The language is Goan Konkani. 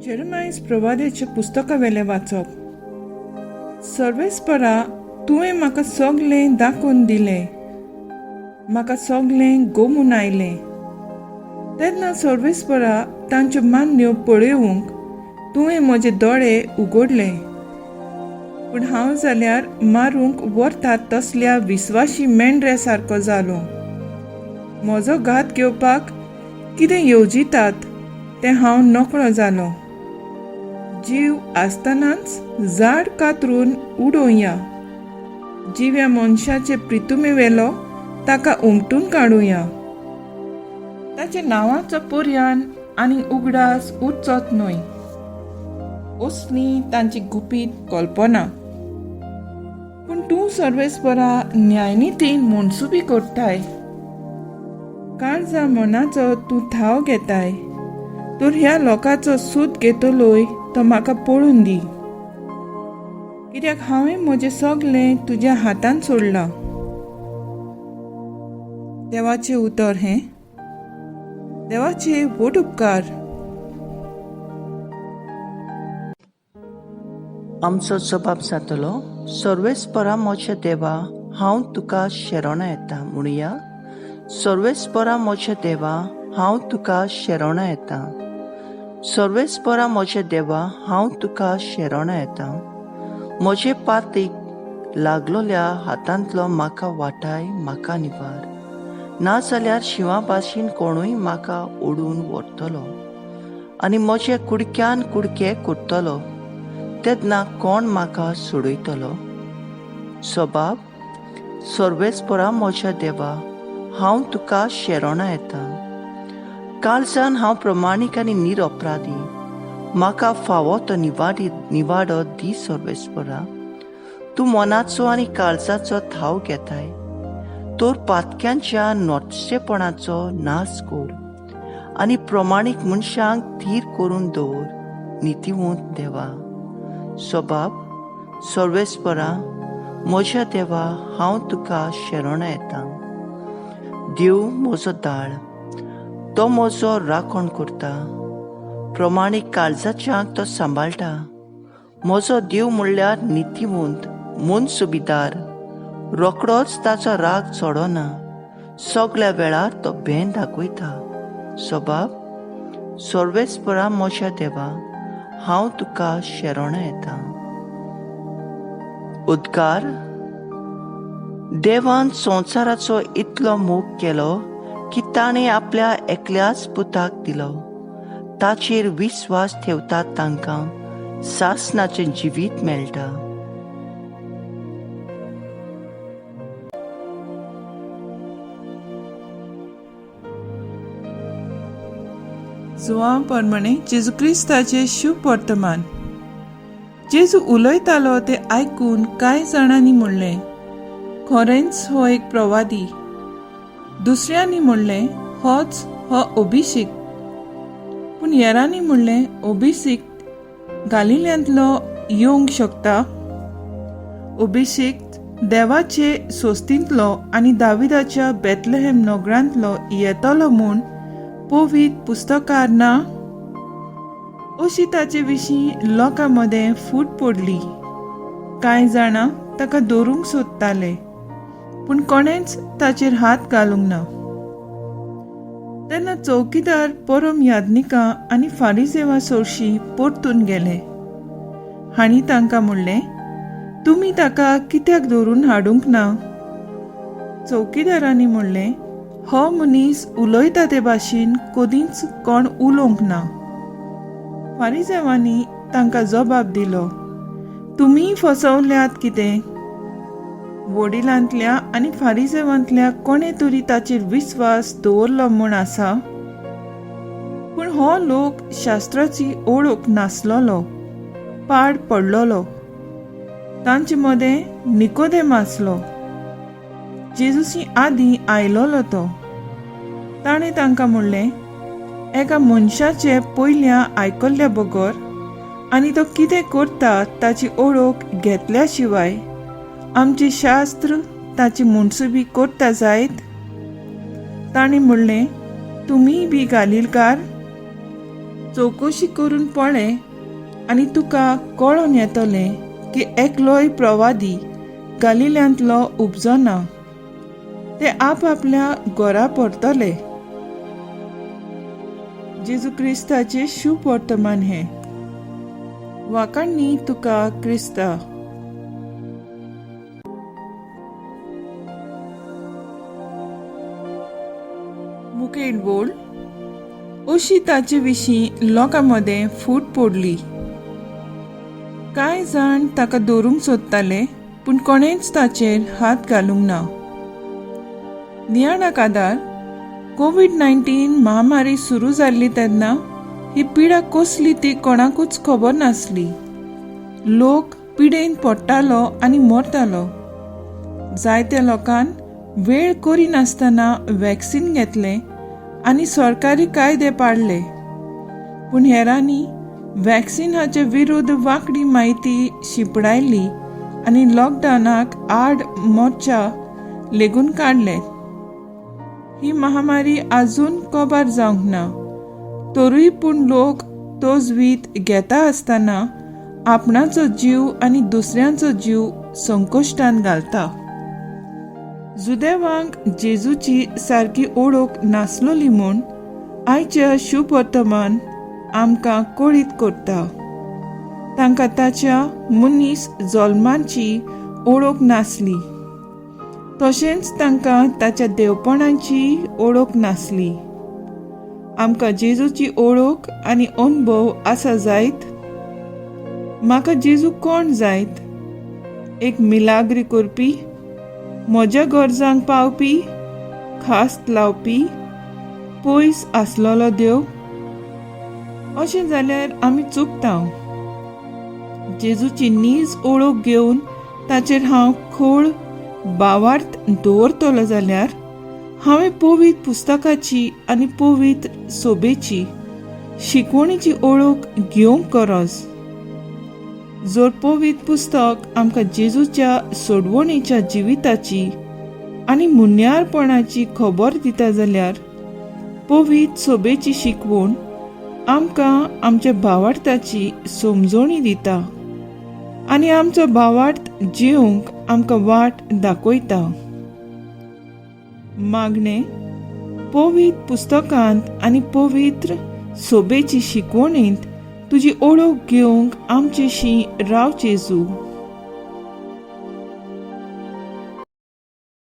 जेरमायस प्रवाद्याच्या पुस्तका वेलें वाचप. सर्वेस्परा, तुवें म्हाका सगलें दाखोवन दिलें, म्हाका सगलें गोमून आयलें. तेन्ना सर्वेस्परा, तांच्यो मान्यो पळोवंक तुवें म्हजे दोळे उगडले. पूण हांव जाल्यार मारूंक व्हरतात तसल्या विस्वाशी मेंढऱ्या सारको जालो. म्हजो घात घेवपाक कितें येवजितात तें हांव नकळो जालो. जीव आसतनाच झाड कातरून उडोवया, जिव्या मनशाचे प्रितुमे वेलो ताका उमटून काडुया. ताच्या नांवाचो पर्यान आनी उगडास उरचोच न्हय, असली तांची गुपीत कल्पना. पूण तूं सर्वेस्परा न्यायनितीन मनसुबी करताय, काळजा मनाचो तूं थाव घेताय. तर ह्या लोकांचो सूद घेतलोय तो म्हाका पळोवन दी, कित्याक हांवें म्हजें सगलें तुज्या हातान सोडलां. देवाचें उतर हें. देवाचे व्हड उपकार. आमचो जबाब जातलो, सर्वेस्परा म्हज्या देवा, हांव तुका शरणा येता. म्हणुया, सर्वेस्परा म्हज्या देवा, हांव तुका शरणा येता. सर्वेस्परा म्हज्या देवा, हांव तुका शरणा येता. म्हजे पातीक लागलोल्या हातांतलो म्हाका वाटाय, म्हाका निवार. नाजाल्यार शिंवा भाशेन कोणूय म्हाका ओडून व्हरतलो आनी म्हजे कुडक्यान कुडके करतलो, तेन्ना कोण म्हाका सोडयतलो? सबाब, सर्वेस्परा म्हज्या देवा, हांव तुका शरणा येता. काळजान हांव प्रमाणीक आनी निरअपराधी, म्हाका फावो तो निवाडी निवाडो दी. सर्वेस्परा, तूं मनाचो आनी काळजाचो थाव घेताय, तर पातक्यांच्या नोटशेपणाचो नाश कर आनी प्रमाणीक मनशांक थीर करून दवर, नितीवंत देवा. सबाब, सर्वेस्परा म्हज्या देवा, हांव तुका शरणा येता. देव म्हजो दाळ, तो म्हजो राखण करता. प्रमाणीक काळजाच्यांक तो सांबाळटा. म्हजो देव म्हणल्यार नितीवंत मनसुबीदार, रोकडोच ताचो राग चडना, सगल्या वेळार तो भें दाखयता. सबाब, सर्वेस्परा म्हज्या देवा, हांव तुका शरणा येता. उद्गार. देवान संवसाराचो इतलो मोग केलो की ताणें आपल्या एकल्याच पुताक दिलो. ताचेर विस्वास ठेवतात तांकां सासणाचें जिवीत मेळटा. जुवांव परमणे जेजू क्रिस्ताचें शुभ वर्तमान. जेजू उलयतालो तें आयकून कांय जाणांनी म्हणलें, खरेंच हो एक प्रवादी. दुसऱ्यांनी म्हणलें, होच हो अभिषिक्त. पूण हेरांनी म्हणलें, अभिषिक्त गालिल्यांतलो येवंक शकता? अभिषिक्त देवाचे सोस्तींतलो आनी दाविदाच्या बेतलेहेम नगरांतलो येतलो म्हूण पवित्र पुस्तकार ना? अशी ताचे विशीं लोकां मदें फूट पडली. कांय जाणां ताका धरूंक सोदताले, पूण कोणेंच ताचेर हात घालूंक ना. तेन्ना चौकीदार परम याज्ञिकां आनी फारिजेवा सरशीं परतून गेले. हांणी तांकां म्हणलें, तुमी ताका कित्याक धरून हाडूंक ना? चौकीदारांनी म्हणलें, हो मनीस उलयता ते भाशेन कदींच कोण उलोवंक ना. फारिजेवांनी तांकां जबाब दिलो, तुमी फसवल्यात कितें? वडिलांतल्या आनी फारिजेवांतल्या कोणें तरी ताचेर विस्वास दवरलो म्हूण आसा? पूण हो लोक शास्त्राची ओळख नासलोलो, पाड पडलोलो. तांचे मदें निकोदेम आसलो, जेजूसी आदीं आयलोलो तो. ताणें तांकां म्हणलें, एका मनशाचे पयल्या आयकल्ल्या बगर आनी तो कितें करता ताची ओळख घेतल्या शिवाय आमचें शास्त्र ताची मनसुबी करता जायत? ताणें म्हणलें, तुमीय बी गालिलकार? चवकशी करून पळय आनी तुका कळोन येतलें की एकलोय प्रवादी गालिल्यांतलो उपजना. ते आपआपल्या घरा परतले. जेजू क्रिस्ताचें शुभ वर्तमान हें. वाखाणणी तुका क्रिस्ता. मुखेल बोल. अशी ताचे विशीं लोकां मदें फूट पडली. कांय जाण ताका दवरूंक सोदताले, पूण कोणेंच ताचेर हात घालूंक ना. नियाळाक आदार. कोवीड-19 महामारी सुरू जाल्ली तेन्ना ही पिडा कसली ती कोणाकूच खबर नासली. लोक पिडेन पडटालो आनी मरतालो. जायत्या लोकान वेळ करिनासतना वॅक्सिन घेतलें आनी सरकारी कायदे पाळ्ळे, पूण हेरांनी वॅक्सिन हाचे विरुद्ध वांकडी म्हायती शिंपडायली आनी लॉकडावनाक आड मोर्चा लेगून काडले. ही महामारी आजून कबार जावंक ना, तरूय पूण लोक तजवीत घेता आसतना आपणाचो जीव आनी दुसऱ्यांचो जीव संकश्टान घालता. जुदेवांक जेजूची सारकी ओळख नासलोली म्हूण आयचे शुभ वर्तमान आमकां कळीत करता. तांकां ताच्या मनीस जल्माची ओळख नासली, तशेंच तांकां ताच्या देवपणाची ओळख नासली. आमकां जेजूची ओळख आनी अणभव आसा जायत? म्हाका जेजू कोण जायत? एक मिलाग्री करपी, म्हज्या गरजांक पावपी, खास लावपी, पयस आसलेलो देव? अशें जाल्यार आमी चुकता. जेजूची नीज ओळख घेवन ताचेर हांव खोळ भावार्थ दवरतलो जाल्यार हांवें पवित्र पुस्तकाची आनी पवित्र सोबेची शिकवणीची ओळख घेवंक गरज. जर पवित्र पुस्तक आमकां जेजूच्या सोडवणीच्या जिविताची आनी मुन्यारपणाची खबर दिता जाल्यार पवित्र सोबेची शिकवण आमकां आमच्या भावार्थाची समजोणी दिता आनी आमचो भावार्थ जिवंक आमकां वाट दाखयता. मागणें. पवित्र पुस्तकांत आनी पवित्र सोबेची शिकवणींत तुजी ओळख घेवंक आमचेशी राव जेजू.